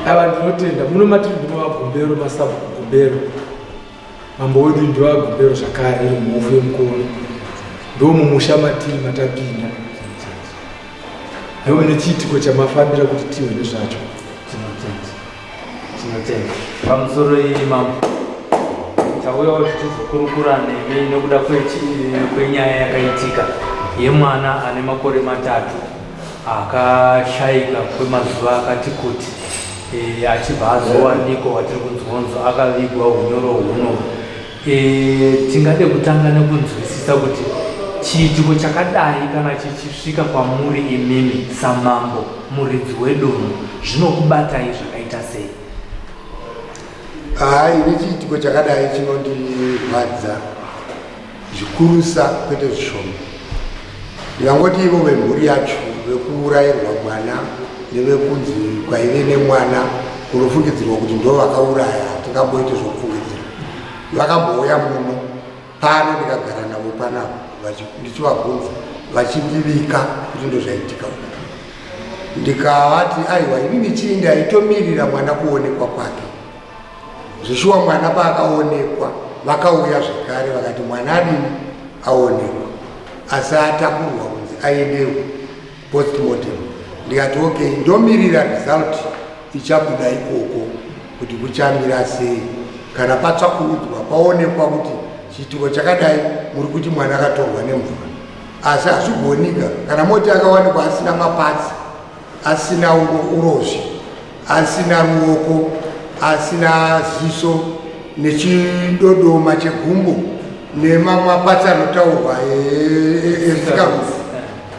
Ava ndinotenda muno matiri ndinovagombero masabhuku gombero mambo wedu ndivagombero zvakare iri mhofu yemukono ndomumusha matiri matapinda ndomune chiitiko chamafambira kuti tihwe nezvacho. Tinotenda pamusoro iyi mambo, tauyawo tichizokurukura nemi nekuda kwenyaya yakaitika yemwana ane makore 3 akashaika kwemazuva akati kuti e, achibva azowanikwa watiri kunzwonzo akavigwa unyoro huno. E, tingade kutanga nekunzwisisa kuti chiitiko chakadai kana chichisvika kwamuri imimi samambo muridzi wedunhu zvinokubatai zvakaita sei? Hai, ini chiitiko chakadai chinondirwadza zvikurusa kwete zvishoma. Ndikangoti ivo vemhuri yacho vekuurayirwa mwana nevekunzi kwaive nemwana kunofungidzirwa kuti ndo vakauraya, hatingamboite zvokufungidzira. Vakambouya muno pano ndikagara navo panapa ndichivabvunza vachindivika kuti ndozvaitika uku. Ndikavati aiwa, inini chii ndaitomirira mwana kuonekwa kwake. Zveshuwa mwana paakaonekwa vakauya zvekare vakati mwana adini aonekwa, asi atakurwa kunzi aendewo postmortem. Ndikati okay, ndomirira result ichabuda ikoko kuti kuchamira sei kana patsvakurudzwa paonekwa kuti chiitiko chakadai muri kuti mwana akatorwa nemvura, asi hazvigonika kana moti akawanikwa asina mapatsi, asina urozvi, asina ruoko, asina ziso nechidodoma chegumbo nemamapatsi anotaurwa esikarufu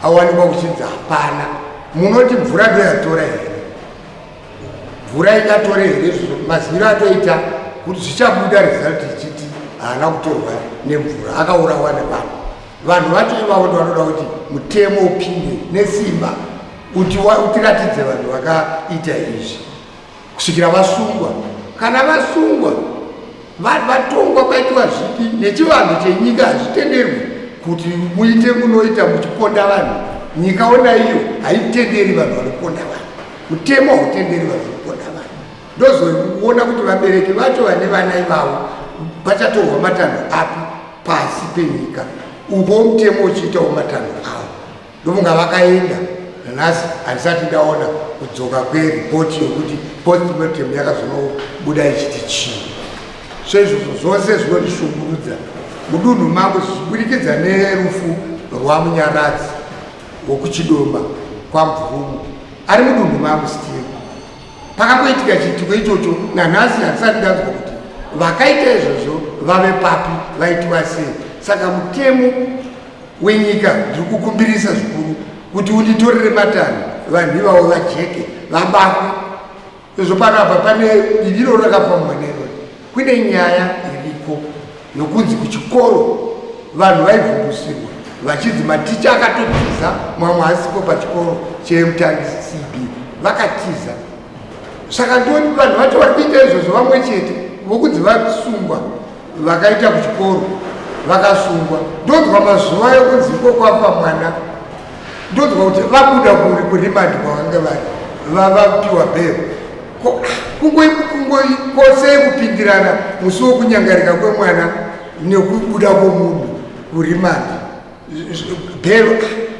awanikwa kuchinzi hapana. Munoti mvura ndoyatora here? Mvura ingatore here? Maziviro atoita kuti zvichabuda result ichiti haana kutorwa nemvura, akaurawa nevanhu. Vanhu vacho ivavo ndo vanoda kuti mutemo upinde nesimba utiratidze vanhu vakaita izvi kusvikira vasungwa. Kana vasungwa vatongwa kwaitiwa zvipi nechivanhu chenyika hazvitenderwi kuti muite munoita muchiponda vanhu. Nyika ona iyo haitenderi vanhu vanoponda vanhu, mutemo hautenderi vanhu vanoponda vanhu. Ndozoona kuti vabereki vacho vane vana ivavo pachatorwa matanho api pasi penyika uko mutemo uchiitawo matanho avo. Ndofunga vakaenda nanhasi handisati ndaona kudzoka kweripoti yokuti postmortem yakazonobuda ichiti chii. So izvozvo zvose zvinondishungurudza mudunhu mangu zvichiburikidza nerufu rwaMunyaradzi wokuChidoma kwaMvurumu ari mudunhu mangu still. Pakangoitika chiitiko ichocho nanhasi handisati ndanzwa kuti vakaita izvozvo vave papi, vaitiwa sei. Saka mutemo wenyika ndiri kukumbirisa zvikuru kuti unditorere matanho vanhu ivavo vajeke vabatwe. Izvo panapa pane diviro rakafambwa nero, kune nyaya iriko yokunzi kuchikoro vanhu vaivhundusirwa vachinzi maticha akatotiza, mamwe asipo pachikoro cheMutangi CB vakatiza. Saka ndoni vanhu vacho vari kuita izvozvo vamwe chete vokunzi vasungwa vakaita kuchikoro vakasungwa. Ndonzwa mazuva ekunzi iko kwafa mwana, ndonzwa kuti vabuda kurimandi kwavanga vari vapiwa bhero. Kungokosei kupindirana musi wokunyangarika kwemwana nekubuda kwomunhu kurimandi bhero.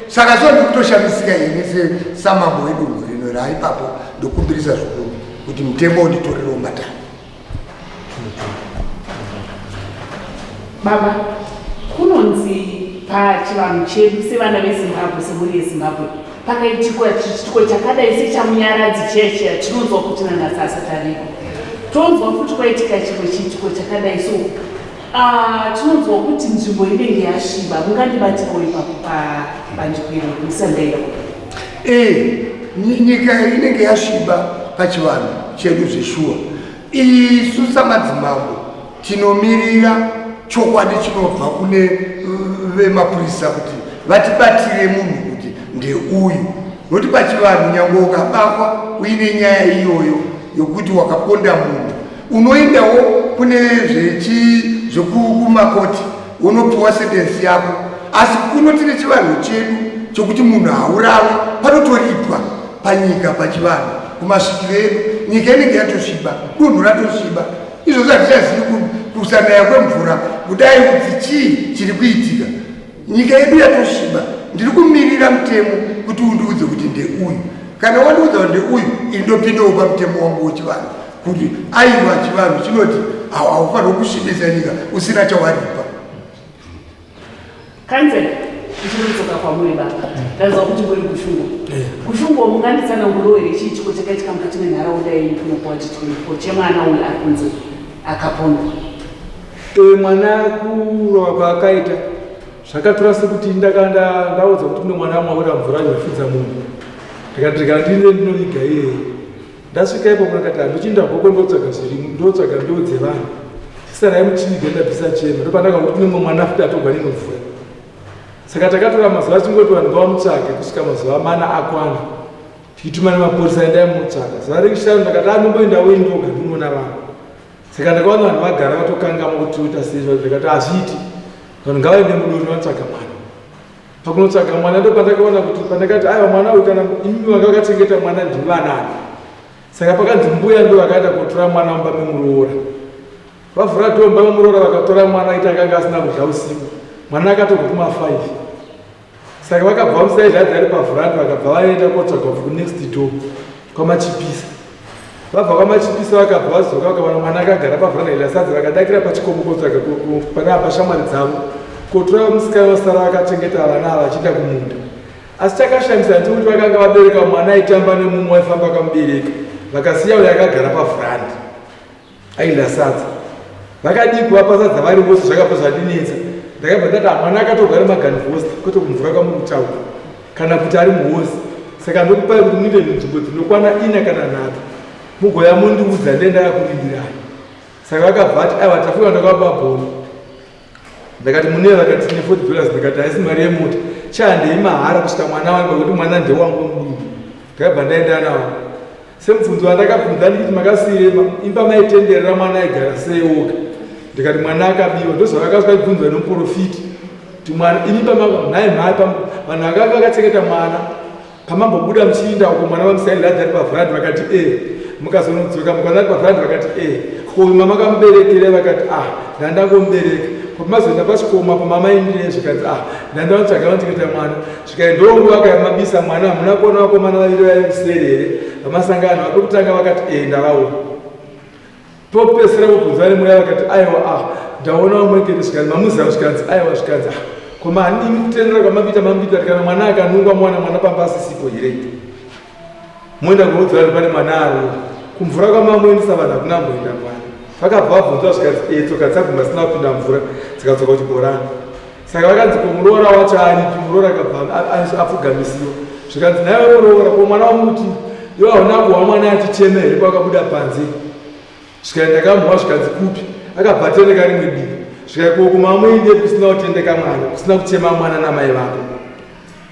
Saka so ndikutoshamisika ini samambo wedunhu rino raipapo. Ndokumbirisa zvikuru kuti mutemo unditorerewo matanho. Baba, kunonzi pachivanhu chedu sevana veZimbabwe, semhuri yeZimbabwe, pakaitikwa chiitiko chakadai sechaMunyaradzi chiya chiya, tinonzwa kuti nanhasi asati ariko. Tonzwa futi kwaitika chimwe chiitiko chakadai so tinonzwa kuti nzvimbo inenge yasviba. Mungandibatirawo ipapo pabandiko iro musandaira? Nyika inenge yasviba pachivanhu chedu zveshuwa. Isu samadzimambo tinomirira chokwadi chinobva kune vemapurisa kuti vatibatire munhu kuti ndeuyu. Nokuti pachivanhu nyange ukabatwa uine nyaya iyoyo yokuti wakaponda munhu, unoendawo kune zvekumakoti unopiwa sentensi yako. Asi kuno tine chivanhu chedu chokuti munhu haurawi, panotoripwa panyika pachivanhu kumasvikiro edu. Nyika inenge yatosviba, dunhu ratosviba. Izvozvo hatichazivi kusanaya kwemvura kudai kuti chii chiri kuitika. Nyika yedu yatosviba. Ndiri kumirira mutemo kuti undiudze kuti ndeuyu. Kana wandiudza kuti ndeuyu, ini ndopindawo pamutemo wangu wechivanhu kuti aiwa, chivanhu chinoti haufanirwi kusvibisa nyika usina chawaripa. Kanzela, ndichiri kwamuri baba. Ndanzwa kuti muri Gushungo. Gushungo, munganditsananguriwo here chiitiko chakaitika mukati menharaunda yenyu kuno kuward 24 chemwana uyu ari kunzi akapondwa? Mwana kurova kwaakaita zvakatora sekuti ndakanda ndaudza kuti kune mwana wamwaura mvura inofidza munhu. Ndikati rega ndiende ndinoviga iyeye. Ndasvika ipo ndakati handichiinda goko ndotsvaga zvirimwa, ndotsvaga mbeu dzevanhu. Chisarai muchiviga ndabvisa chema. Ndopandakaona kuti kune mumwe mwana futi atogwa neimwe mvura. Saka takatora mazuva achingoti vanhu ngavamutsvage kusvika mazuva mana akwana. Tichituma nemapurisa, endai munotsvaga. Zuva rechishanu ndakati anomboendawo ini ndoga ndinoona vanhu. Saka ndakaona vanhu vagara vatokangama kuti toita sei. Ndakati hazviiti, vanhu ngavaende mudoni vanotsvaga mwana. Pakunotsvaga mwana ndo pandakaona kuti pandakati aiwa, mwana uyu kana imi vanga vakachengeta mwana ndivanani. Saka pakanzi mbuya ndo vakaenda kotora mwana mumba memuroora. Vavhura door mumba memuroora vakatora mwana, aiti akanga asina kudya usiku. Mwana akatobva kuma5. Saka vakabva vamusaidza ari pavhuranda, vakabva vaenda kotsvaga kunext door kwaMachipisa. Vabva kwaMachipisa vakabva vadzoka, vakawana mwana akagara pavhuranda ila sadza. Vakadakira pachikomo kotsvaga pana pashamwari dzavo kotora musikana vasara vakachengeta vana ava vachienda kumunda. Asi chakashamisa ndechekuti vakanga vabereka mwana aitamba nemumwe waifamba akamubereka, vakasiya uyo akagara pavhuranda aida sadza. Vakadii kuvapa sadza vari vose? Zvakabva zvandinetsa. Ndakabva ndati mwana akatogara maganvosta, kwete kumvura kwamuri kutaura kana kuti ari muhozi. Saka ndokupai kuti muinde munzvimbo dzinokwana ina kana nhatu, mugoya mundiudza, ndendakakurindirai. Saka vakabva vati aiwa, tafika. Ndakavapa bhono. Ndakati mune, vakati tine $40. Ndakati haisi mari yemota, chahandei mahara kusvika mwana wangu, kuti mwana ndewangu mudumbu. Ndakabva ndaenda nawo. Semubvunzo wandakabvunza ndikuti makasiyire imba maitenderera, mwana aigara sei oga? Ndikati mwana akabiwa. Ndozvavakasvika kubvunzwa nomuprofiti kuti mwana imi nhai mhai, vanhu vakanga vakachengeta mwana pamambobuda muchiinda uko, mwana vamusaidadzi ari pavhurandi? Vakati e. Mukazonodzoka mukaona ari pavhurandi? Vakati e. Ko mama kamuberekere? Vakati ah, ndandangomubereka. Pamazoenda pachikomo apo mamaindirei? Zvikanzi ah, ndandanotsvaga vanochengeta mwana. Zvikai ndonguva kayamabisa mwana, hamuna kuona vakomana vaviri vaive kuseri here vamasangano vapekutanga? Vakati e, ndavaona. Topesera kubvunza nemweya, vakati aiwa, ah, ndaona vamwekete. Zvikanzi mamuziva? Zvikanzi aiwa. Zvikanzi ah, koma imi kutendera kwamakuita mamukuita kuti kana mwana akanungwa muwana mwana pamba asisipo here, moenda kunoudza vanhu pane mwana arura kumvura kwamamuendesa vanhu hakuna mboenda mwana. Vakabva vabvunzwa zvikanzi e, tsoka dzaguma dzisina kupinda mvura dzikadzoka kuchibhorani. Saka vakanzi ko muroora wacho aripi? Muroora akabva apfugamisiwa. Zvikanzi naiwe muroora, ko mwana wamuti iwe hauna kuhwa mwana achichema here kwakabuda panze? Zvikai ndakamuhwa. Zvikanzi kupi? Akabva atendeka rimwe divi. Zvikai ko kumamuinde kusina kutendeka mwana, kusina kuchema mwana namai vako?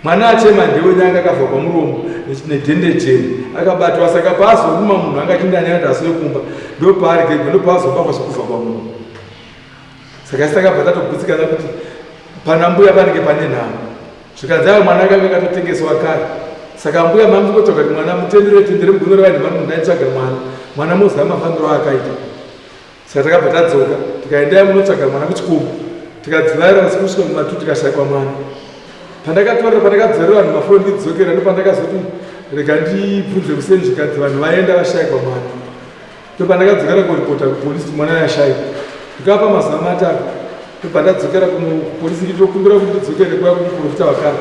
Mwana achema ndewe nyanga akabva pamuromo nedhende jena akabatwa. Saka paazoruma munhu anga achindanyanga kuti asiwe kumba, ndopaarigegwe, ndopaazobakwa zvekubva pamunhu. Saka isi takabva tatogutsikana kuti pana mbuya panenge pane nhamo. Zvikanzi aiwa, mwana akanga akatotengeswa kare. Saka mbuya mamukotsvaga kuti mwana mutendere tendere mugono revanhu vano ndaitsvaga mwana, mwana moziva mafambiro aakaita. Saka takabva tadzoka tikaendai munotsvaga mwana kuchikomo. Tikadzivaira usiku kusvika kumatu, tikashayikwa mwana. Pandakatorera, pandakadzorera vanhu mafoni ndidzokera, ndopandakazoti rega ndibvunze kuseni. Zvikanzi vanhu vaenda, vashayikwa mwana. Ndopandakadzokera kuripota kupolisi kuti mwana yashaikwa. Ndikavapa mazuva 3, ndobva ndadzokera kupolisi nditokumbira kuti ndidzokere kuya kumuprofita wakare.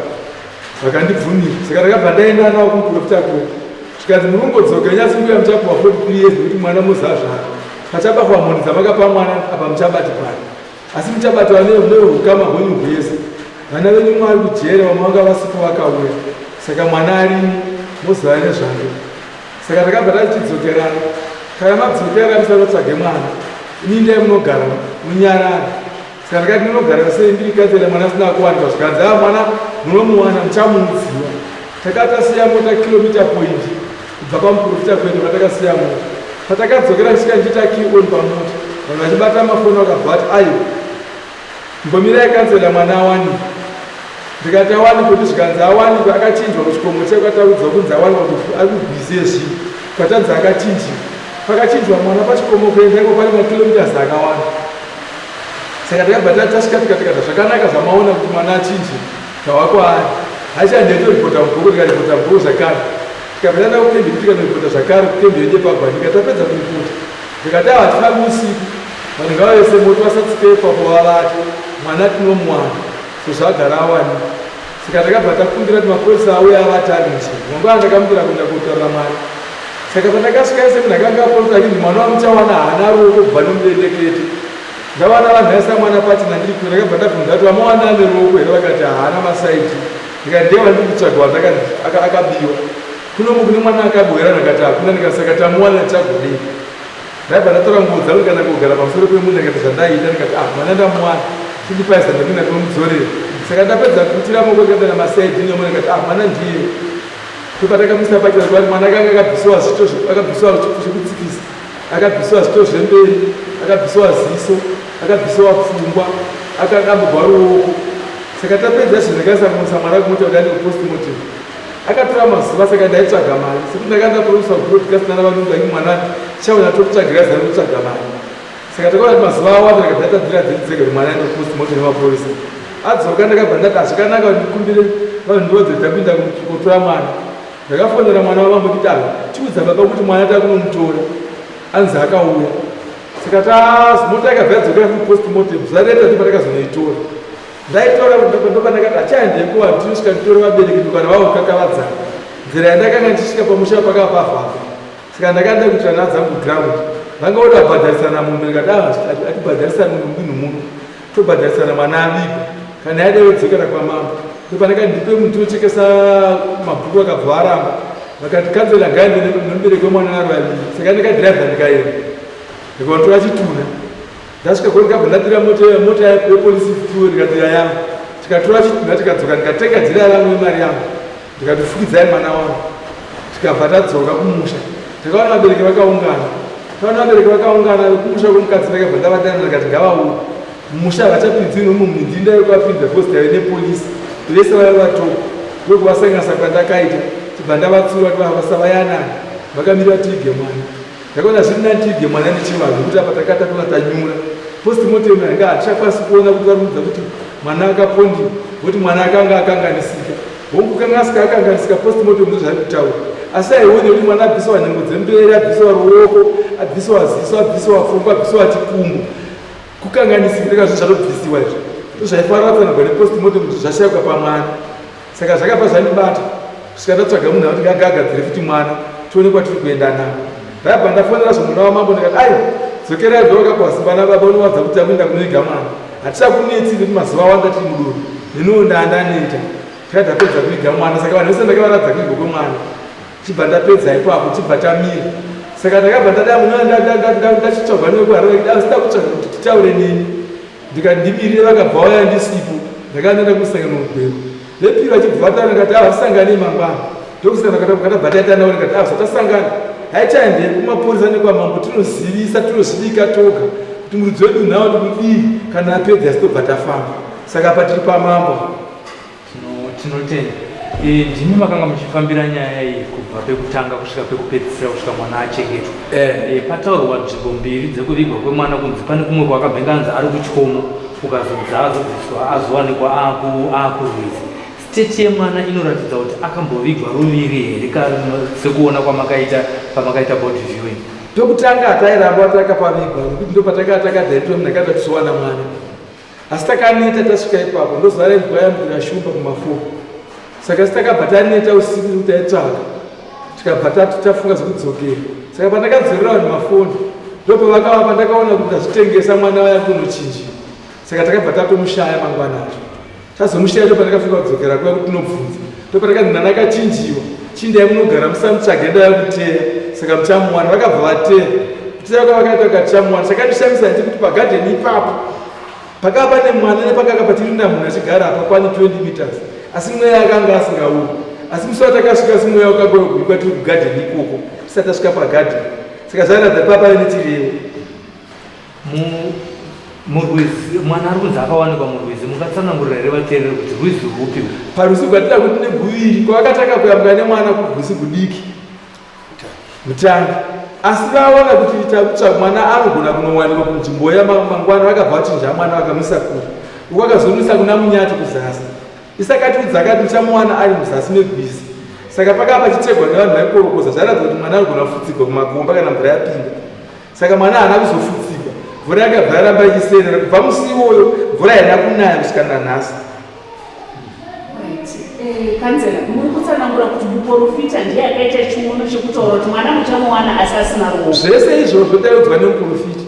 Vakandibvumira. Saka ndakabva ndaenda nawo kumuprofita kuya. Zvikanzi murungodzoka nyasi mbuya muchapuwa 43 years nekuti mwana muziva zvake pachabatwa mhondi dzamakapa mwana apa muchabatikwana, asi muchabatwa neukama hwenyu hwese. Vana venyu mwari kujere, vamwe vanga vasipo vakauya. Saka mwana arimo, moziva nezvake. Saka takabva tachidzokerana. Kana madzokera musanotsvage mwana, ini ndai munogara munyarara. Saka ndikati ndinogara sei ndiri kanzela mwana asina kuwanikwa? Zvikanzi a mwana munomuwana, muchamuudziwa. Takatasiya mota kilomita point kubva pamuprofita kuenda patakasiya mota. Patakadzokera ndisvika ndichiita key on pamota, vanhu vachibata mafoni vakabva vati aiwa, mbomirai kanzela, mwana awanikwa. Ndikati awanikwa kuti? Zvikanzi awanikwa, akachinjwa kuchikomo chekataudzwa kunzi awanikwa kuti ari kugwize zvinhu. Kwatanzi akachinjiwa. Pakachinjwa mwana pachikomo kuenda iko pane makilometers akawanda. Saka takabva tasvika tikatikata zvakanaka zvamaona kuti mwana achinji tava kwaari. Hachandetoripota mubhuku tikaripota mubhuku zvakare. Tikabva taenda kukembi tikanoripota zvakare kukembi yedu yepagwanika tapedza kuripota. Ndikati ava hatifambi usiku vanhu ngavavese moto vasatsike ipapo vavate mwana tinomuwana sezvo agara awanikwa. Saka takabva takumbira kuti mapurisa auye avate ari munzvimbo. Mangwana ndakamukira kuenda kotaurira mwana. Saka pandakasvika semunhu akanga aporota achinzi mwana wamuchawana haana ruoko kubva nomudendekete. Ndawana vanhu vaisa mwana pachena ndiri kure ndakabva ndabvunza kuti vamuwana ane ruoko here vakati haana masaiti. Ndikati ndiye wandiri kutsvaga wandakanzi akabiwa. Kuno kune mwana akaboera ndakati hakuna ndikati saka tamuwana tichagodii. Ndaibva ndatora nguo dzangu ndikaenda kogara pamusoro pemunhu ndikaita zvandaida ndikati ah mwana ndamuwana chindipai zano ndikuenda kunomudzorera. Saka ndapedza kutira moko ndikaenda namasaidi nyomo ndikati ah mwana ndiye. Ndopatakamisa pachena kuti mwana akanga akabvisiwa zvito akabvisiwa zvekutsikisa akabvisiwa zvito zvemberi akabvisiwa ziso akabvisiwa pfungwa akadambugwa ruoko saka tapedza zvinhu ndakaisa kumusa mwana kumota kuti aende kupostmortem Akatora mazuva saka ndaitsvaga mari sekuti ndakanga ndapromiswa broadcast nana vanonzi vainge mwana tichaona tokutsvagira zano kutsvaga mari saka takaona kuti mazuva awanda ndakabva ndatabvira dzedu dzega kuti mwana aende kupost-mortem nemapurisa adzoka ndakabva ndati hazvikanaka kuti ndikumbire vanhu ndivodze takuenda kutora mwana ndakafonera mwana wamambo nditi ah chiudza baba kuti mwana takunomutora anzi akauya saka tazimota yakabva yadzokera kupost-mortem zvareta ndopatakazonoitora Ndaitora ndopandakati achaendeko handinosvika nditore vabereki ndokana vavokakavadzana nzira yandakanga ndichisvika pamusha pakava pavhava saka ndakanga ndakuitira nhau dzangu ground vanga voda kubhadharisana mombe ndikati ah, atibhadharisana mudunhu muno tobhadharisana mwana avigwa kana yada yodzokera kwamambo ndopandakati ndipe munhu tinochekesa mabhuku akabva aramba vakati kanzela ngaende nemubereki wemwana vari vaviri saka ndikadhiraivha ndikaenda ndikaotora chitunha Ndasvika kuri ndikabva ndadira mota mota yepolisi fuel ndikadira yangu tikatora chitunha tikadzoka ndikatenga jira rangu nemari yangu ndikati fukidzai mwana wangu tikabva tadzoka kumusha takaona vabereki vakaungana taona vabereki vakaungana vekumusha kwemukadzi ndakabva ndavadana ndikati ngavauye mumusha havachapinzi nomu mindi ndaive kuvapinza because taive nepolisi vese vaive vatoko ndokuvasanganisa kwandakaita tibva ndavatsura kuti vasavayanana vakamira tige mwana Ndakaona zviri nani tiige mwana nechivanhu nekuti apa takanga tatona tanyura. Postmortem yanga hatichakwanisi kuona kuti vari kuudza kuti mwana akapondiwa voti mwana akanga akanganisika. Hongu kangasika akanganisika postmortem ndozvaari kutaura. Asi haione kuti mwana abvisiwa nhengo dzemberi, abvisiwa ruoko, abvisiwa ziso, abvisiwa pfungwa, abvisiwa chikumbo. Kukanganisika ndaka zvinhu zvatobvisiwa izvi. Ndozvaifanira kutsanangurwa nepostmortem kuti zvashaikwa pamwana. Saka zvakabva zvandibata kusvika ndatsvaga munhu anoti ngagagadzire futi mwana tione kwatiri kuenda navo. Ndakabva ndafonera zvomwana wamambo ndikati aiwa dzokerai bva wakapiwa simba nababa unowadza kuti takuenda kunoiga mwana. Hatichakunetsi nekuti mazuva awanda tiri mudoro neniwo ndandaneta. Takati tapedza kuiga mwana saka vanhu vese ndakavaratidza kuigwa kwemwana. Chibva ndapedza ipapo chibva tamira. Saka ndakabva ndada ndachitsvagwa nekuharare asida kutsvaga kuti titaure neni. Ndikati ndimirire vakabva vauya ndisipo ndakanga ndaenda kumusangano mugweru vepiri vachibva vataura ndikati ava tisanganei mangwana ndokusangana katabva taita navo ndikati ava zvatasangana haichaendei kumapurisa nekwamambo tinozivisa tinozvibika toga kuti muridzi wedu nhau ndikudii kana apedza asi tobva tafamba saka apa tiri pamambo Tinotenda. E, ndimi makanga muchifambira nyaya iyi kubva pekutanga kusvika pekupedzisira kusvika mwana achengetwa. Eh. E, pataurwa nzvimbo mbiri dzekuvigwa kwemwana kunzi pane kumwe kwakabvenga anzi ari kuchikomo kukazonzi azobviswa azowanikwa akurwizi. State yemwana inoratidza kuti akambovigwa ruviri here sekuona kwamakaita pamakaita body viewing? Pekutanga hatairamba takapavigwa nekuti ndopatakanga takadhaitwa munhu akaita tizowana mwana. Asi takaneta tasvika ipapo ndozuva raimbwa yambira shumba kumafuro. Saka asi takabva taneta usiku nekuti taitsvaga. Tikabva tafunga zvekudzokera. Saka pandakadzorera vanhu mafoni ndopavakava pandakaona kuti ndazvitengesa mwana waya kunochinjiwa. Saka takabva tatomushaya mangwana acho. Tazomushaya ndopandakafunga kudzokera kuya kuti tinobvunza. Ndopatakanzi mwana akachinjiwa. Chindai munogara musamutsvage ndaya kuteya. Saka muchamuwana vakabva vateya. Kuteya kwavakaita vakatichamuwana. Chakandishamisa ndechekuti pagadheni ipapo pakava pane mwana nepakanga pachirinda munhu achigara apa kwani 20 meters asi mweya akanga asingauyi asi musi watakasvika asi mweya wakanga wegurikwa tiri kugadheni ikoko tisati tasvika pagadheni saka zvairatidza papa nechirevo Murwizi, mwana ari kunzi akawanikwa murwizi, mungatsanangurira here vateereri kuti rwizi rwupi? Parwizi rwatida kuti neguviri kwavakatanga kuyambuka nemwana kurwizi kudiki. Mutanga asi vaona kuti takutsva mwana anogona kunowanikwa kunzvimbo yamangwana vakabva vachinja mwana vakamuisa kure uko akazomisa kuna Munyati kuzasi. Isakatiudza akati muchamuwana ari muzasi megwizi. Saka pakava pachitegwa nevanhu vaikorokoza zvairatidza kuti mwana anogona kufutsigwa kumakomba kana mvura yapinda. Saka mwana haana kuzofutsigwa. Mvura yakabva yaramba ichiserera kubva musi iwoyo mvura haina kunaya kusvika nanhasi. Eh, kanzela muri kutsanangura kuti muprofita ndiye akaita chiono chekutaura kuti mwana muchamuwana asi asina ruoko. Zvese izvozvo taiudzwa nemuprofita.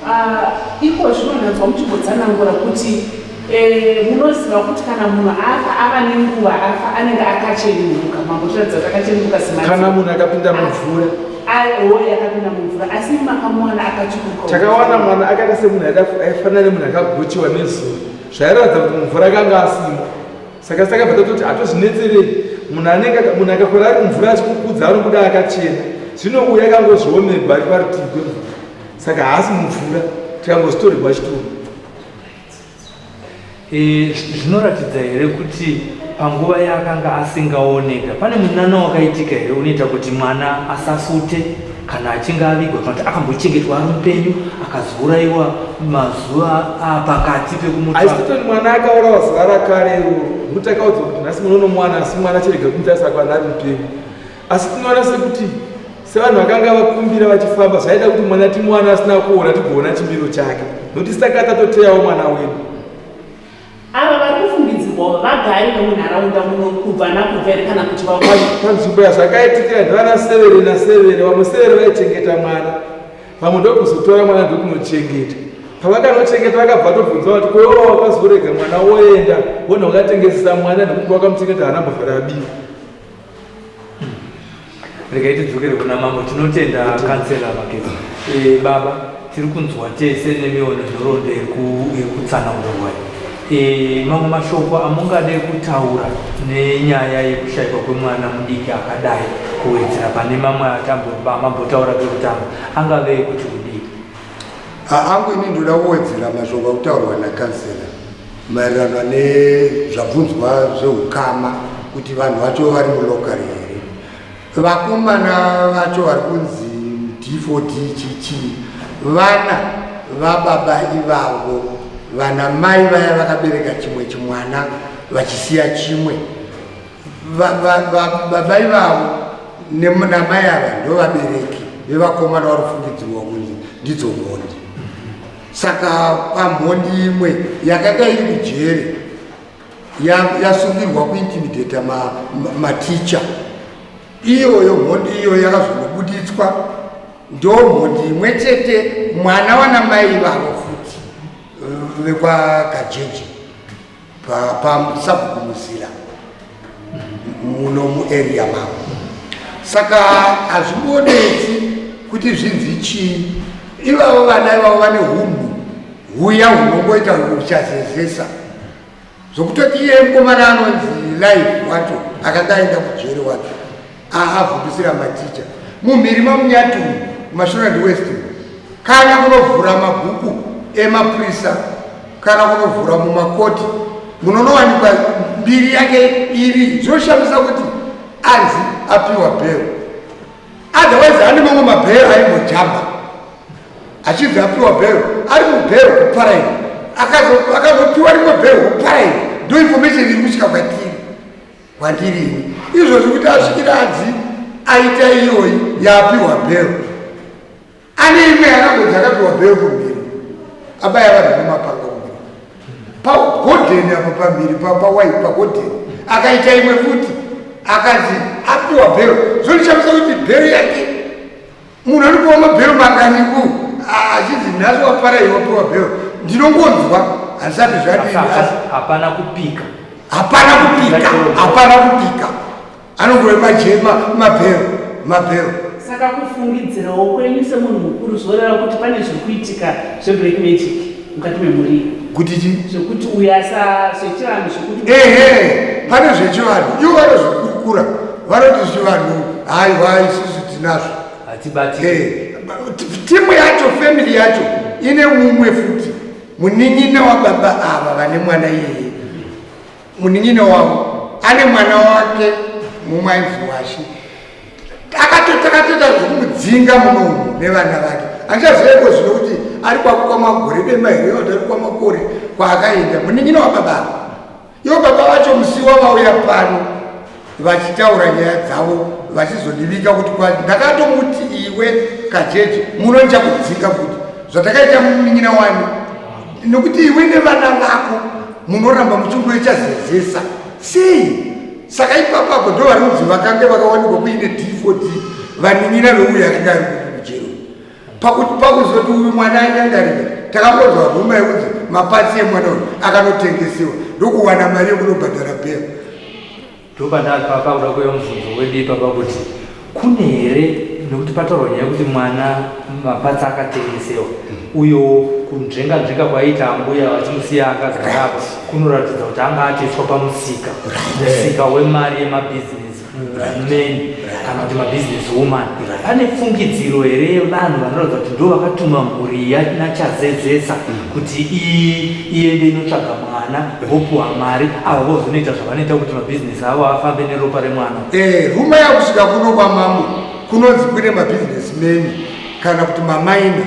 Ah, iko zvino ndanzwa muchimbotsanangura kuti eh, munoziva kuti kana munhu afa ava nenguva afa anenge akachenuruka mambotiratidza kuti akachenuruka sema kana munhu akapinda mumvura oye akapinda mumvura asi makamuwana akachenuruka takawana mwana akaita semunhu aifanana nemunhu akagochiwa nezuva zvairatidza kuti mumvura akanga asimo saka takabva tatoti hatozvinetserei munhu anenge munhu akakwira ari mumvura achikukudza anobuda akachena zvino uyu akangozviomerwa ari parutivi kwemvura saka haasi mumvura tikangozvitorerwa chitunhu e, zvinoratidza here kuti panguva yaakanga asingaoneka pane munana wakaitika here unoita kuti mwana asafute kana achinge avigwa kana kuti akambochengetwa ari mupenyu akazourayiwa mazuva apakati pekumutsva. Asi mwana akaurawa zuva rakare iroro nokuti akaudzwa kuti nhasi munonomwana asi mwana chirega kumutarisa kwana ari mupenyu. Asi tinoona sekuti sevanhu vakanga vakumbira vachifamba zvaida kuti mwana timuwana asina kuona tigoona chimiro chake nokuti saka tatoteyawo mwana wedu. Ava vari kufungidzirwa vagari vemunharaunda muno kubva nakubva here kana kuti panzvimbo yazvakaitikira ndivana severe nasevere vamwe severe vaichengeta mwana vamwe ndokuzotora mwana ndokunochengeta pavakanochengeta vakabva vatobvunza vati koiwa wakazorega mwana woenda wona wakatengesesa mwana nekuti wakamuchengeta haana mbovhara abiwa Regai tidzokere kuna mambo. Tinotenda kansela Makeza. E, baba tiri kunzwa tese nemiwo nenhoroondo iri kutsanangurwa. E, mamwe mashoko amungade kutaura nenyaya yekushaikwa kwemwana mudiki akadai kuwedzera pane mamwe atambotaura pekutanga angave ekuti kudii? Angu ini ndoda kuwedzera mashoko akutaurwa nakansela maererano nezvabvunzwa zveukama kuti vanhu vacho vari mulokari here vakomana vacho vari kunzi d4d chichii vana vababa ivavo vana mai vaya vakabereka chimwe chimwana vachisiya chimwe baba ivavo namai ava ndovabereki vevakomana vari kufungidzirwa kunzi ndidzo mhondi saka pamhondi imwe yakanga iri kujere yasungirwa kuintimidata maticha iyoyo mhondi iyoyo yakazonobuditswa ndo mhondi imwe chete mwana wanamai ivavo futi vekwakajeje pasabhuku muzila muno muarea mavo saka hazvimbonetsi kuti zvinzi chii ivavo vana ivavo vane hunhu huya hunongoita huchazezesa zvokutoti iye mukomana anonzi life wacho akanga aenda kujeri wacho aavhundusira maticha mumhiri mamunyati umu kumashonaland west kana kunovhura mabhuku emapurisa kana kunovhura mumakoti munonowanikwa mbiri yake iri zvinoshamisa kuti anzi apiwa bhero otherwise ane mamwe mabhero aimbojamba achinzi apiwa bhero ari mubhero kuparaini akazopiwa rimwe bhero kuparaini ndo information iri kusvika kwatiri kwandiri ini izvozvi kuti asvikira adzi aita iyoyi yaapiwa bhero ane imwe yakangonzi akapiwa bhero kumhiri abaya vanhu nemapanga kumhiri pagodheni apo pamhiri pawai pagodheni akaita imwe futi akanzi apiwa bhero zvondishamisa kuti bhero yake munhu anopiwa mabhero manganiku achinzi nhasi wapara iwe wapiwa bhero ndinongonzwa handisati zvadii hapana kupika hapana kupika hapana kupika anongove majema mabhero mabhero saka kufungidzirawo kwenyu semunhu mukuru zvoreva kuti pane zviri kuitika zveblack magic mukati memhuri kuti chi zvekuti uyu asa zvechivanhu zvekuti ehe pane zvechivanhu ivo vanozvikurukura vanoti zvivanhu haiwa isusu tinazvo hatibati eh, timu yacho family yacho ine mumwe futi munin'ina wababa ava vane mwana iyeye munin'ina wavo ane mwana wake mumwe ainzi washi Takatoita zvekumudzinga munomu nevana vake. Handichaziva iko zvino kuti ari kwamakore dema here kuti ari kwamakore kwaakaenda. Munin'ina wababa. Ivo baba vacho musi wavauya pano vachitaura nyaya dzavo vachizondivika kuti kwa ndakatomuti iwe kajeje muno ndichakudzinga futi zvatakaita munin'ina wani nokuti iwe nevana vako munoramba muchingoichazezesa sei saka ipapo apo ndo vari kunzi vakange vakawanikwa kuine d4d vanin'ina veuyo akanga ari kujero pakuti pakuzoti uyu mwana anyangarika takangonzwa ruma yekunzi mapatsi emwana uyu akanotengesewa ndokuwana mari yekunobhadhara bhero Ndopandapapa kuda kuuya mubvunzo wedu ipapa kuti kune here nekuti pataurwa nyaya yekuti mwana mapatsi akatengesewa uyo kunzvenga nzvenga kwaiita ambuya vachimusiya akagara apa kunoratidza kuti anga ateswa pamusika musika wemari yemabhizinesi men kana kuti mabusiness woman. Pane fungidziro here yevanhu vanoratidza kuti ndo vakatuma mhuri nachazezesa kuti iende inotsvaga mwana vopuwa mari ava vozonoita zvavanoita kuti mabhizinesi avo afambe neropa remwana? Ruma yakusvika kuno kwamambo kunonzi kune mabusiness men kana kuti mamaina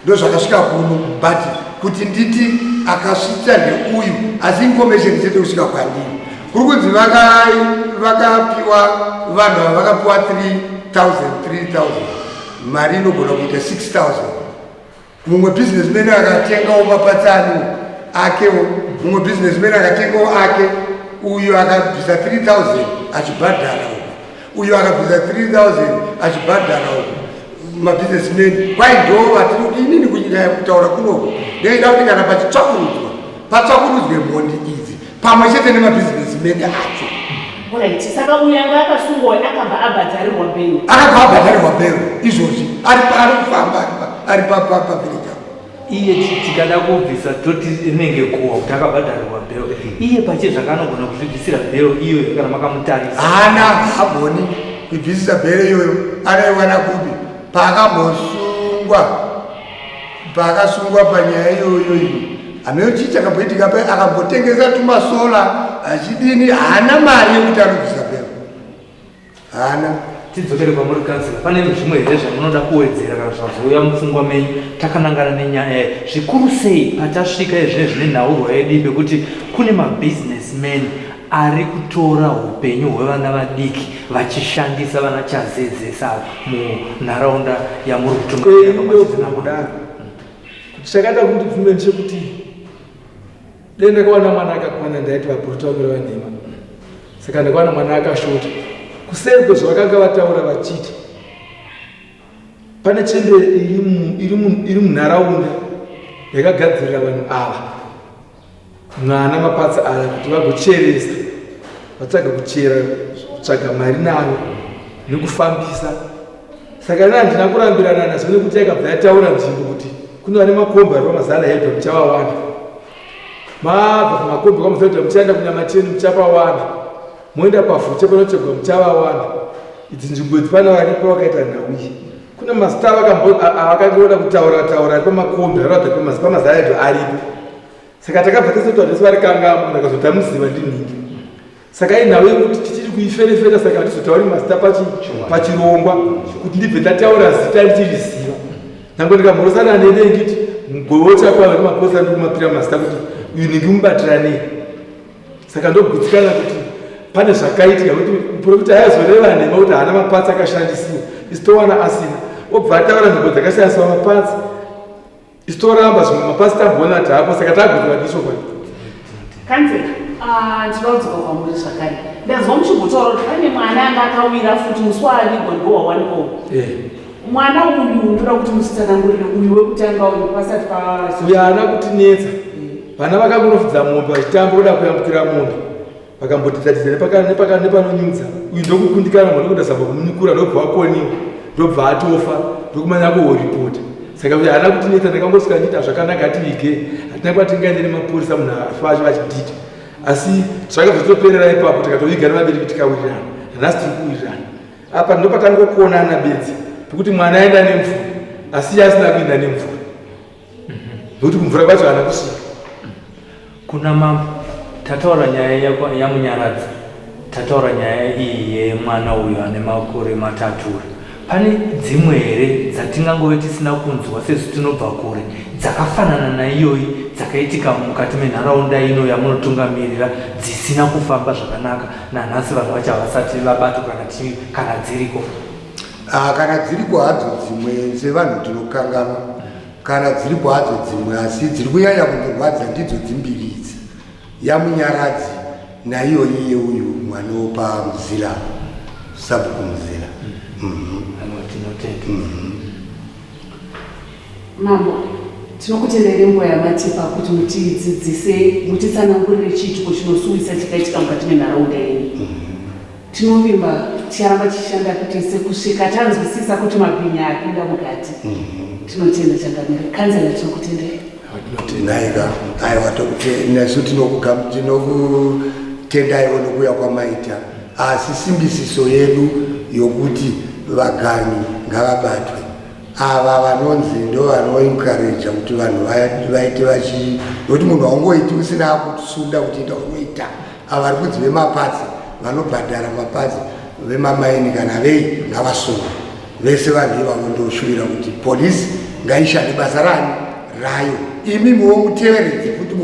ndozvakasvika kuno, but kuti nditi akasvitsa ndeuyu, asi information chete kusvika kwandiri kuri kunzi vakapiwa vanhu ava vakapiwa 3000 3000 mari inogona kuita 6000. Mumwe businessman akatengawo mapatsani akewo, mumwe businessman akatengawo ake, uyu akabvisa 3000 achibhadhara uku, uyu akabvisa 3000 achibhadhara uku. Mabusinessmen kwai ndo vatiri kuti inini kunyika yakutaura kunoku ndoida kuti kana pachitsvakurudzwa patsvakurudzwe mhondi idzi pamwe chete nemabusinessmen acho. Alright, saka uyu anga akasungwa akabva abhadharirwa bhero? Akabva abhadharirwa bhero izvozvi ari kufamba ari pavillage apo. Iye tikada kubvisa toti rinenge kuwa kuti akabhadharirwa bhero, iye pache zvakanogona kuzvibvisira bhero iyoyo kana makamutarisa? Haana, hagoni kuibvisisa bhero iyoyo. Anoiwana kupi? Paakambosungwa, paakasungwa panyaya iyoyo iyo hameyo chii chakamboitika pa akambotengesa tumasola achidini, haana mari yekuti anobvisa bhero, haana. Tidzokere kwamuri kansela, pane zvimwe here zvamunoda kuwedzera kana zvazouya mupfungwa menyu takanangana nenyaya iyi, zvikuru sei patasvika izvezvi nenhaurwa yedu pekuti kune mabusinessmen ari kutora upenyu hwevana vadiki vachishandisa vana chazezesa munharaunda yamuri kutungamira pamwe chete Ndobvuma kudaro kuti chakaita kuti ndibvume ndechekuti dai ndakawana mwana akakwana ndaiti vaprofita vamire vanhema, saka ndakawana mwana akashota. Kuseri kwezvavakanga vataura vachiti pane chembere iri munharaunda yakagadzirira vanhu ava mwana mapatsi aya kuti vagocheresa vatsvaga kuchera kutsvaga mari nayo nekufambisa. Saka ini handina kurambirana nazvo nekuti yakabva yataura nzvimbo kuti kune vane makombi ari pamazana hedha muchavawana, mabva pamakombi kwamazana hedha muchaenda kunyamateni muchapawana, moenda pavhuche panotsvegwa muchavawana. Idzi nzvimbo idzi pane varipo vakaita nhau iyi. Kune mazita avakangoda kutaura taura ari pamakombi anoratidza pamazana hedha aripo. Saka takabva tese kuti vanhu vari kangamo, ndakazoti amuziva ndinhingi. Saka inhau yekuti tichiri kuiferefeta, saka hatizotauri mazita pachirongwa kuti ndibve ndataura zita ndichiriziva. Nyange ndikamhorosana nene nditi mugove chakwa vari mapurisa ndikumapira mazita kuti uyu ningi mubatiranei. Saka ndogutsikana kuti pane zvakaitika kuti muprofita aizoreva nhema kuti haana mapatsi akashandisiwa, isu towana asina, obva ataura nzvimbo dzakashandisiwa mapatsi, isu toramba zvimwe mapatsi tamboona kuti hapo, saka tagutsikana nechokwadi. Kansela, ndinoda kudzoka kwamuri zvakare. Ndanzwa muchimbotaura kuti pane mwana anga akawira futi musi waavigwa ndo wawanikwa. Mwana uyu ndoda kuti musitsanangurire, uyu wekutanga uyu pasati pa Uyu haana kutinetsa. Vana vakangonofudza mombe vachitamba kuda kuyambukira mombe, vakambotizatiza nepanonyudza, uyu ndokukundikana mwana kuda zamba kumunyukura, ndobva wakoniwa, ndobva atofa, ndokumanya kuhoripota. Saka uyu haana kutinetsa, ndakangosvika ndiita zvakanaka ativige, hatina kwatingaende nemapurisa munhu afa acho vachidhidha, asi zvakabva zvitoperera ipapo, tikatoviga nevabereki tikawirirana. Nanhasi tiri kuwirirana. Apa ndopatangokonana bedzi pekuti mwana aenda nemvura asi iye asina kuenda nemvura nekuti kumvura kwacho haana kusvika. Kuna mambo, tataura nyaya yaMunyaradzi, Tataura nyaya iyi yemwana uyu ane makore matatu uyu. Pane dzimwe here dzatingangove tisina kunzwa sezvo tinobva kure dzakafanana naiyoyi dzakaitika mukati menharaunda ino yamunotungamirira dzisina kufamba zvakanaka nanhasi vanhu vacho havasati vabatwa kana, kana dziriko? Ah, kana dziriko hadzo dzimwe sevanhu tinokanganwa kana dziripo hadzo dzimwe asi dziri kunyanya kundirwadza ndidzo dzimbiri idzi yamunyaradzi naiyoyi yeuyu mwana wopamuzila sabhuku muzila. Tinotenda. Mambo, tinokutendai nenguva yamatipa kuti mutidzidzise, mutitsanangurire chiitiko chinosuwisa chakaitika mukati menharaunda yenyu. Tinovimba ticharamba tichishanda kuti sekusvika tanzwisisa kuti mabhinya apinda mukati. Tinotenda changamire. Kanzela, tinokutendai. Naika, aiwa, nesu tinokutendaiwo nokuuya kwamaita, asi simbisiso yedu yokuti vaganyi ngavabatwe, ava vanonzi ndo vanoencouraja kuti vanhu vaite vachi, nokuti munhu haungoiti usina kusunda kuti ita unoita. Ava vari kunzi vemapatsi, vanobhadhara mapatsi, vemamaini kana vei, ngavasungwe vese vanhu ivavo. Ndoshuvira kuti polisi ngaishande basa rani rayo, imi muwo muteveredze futi.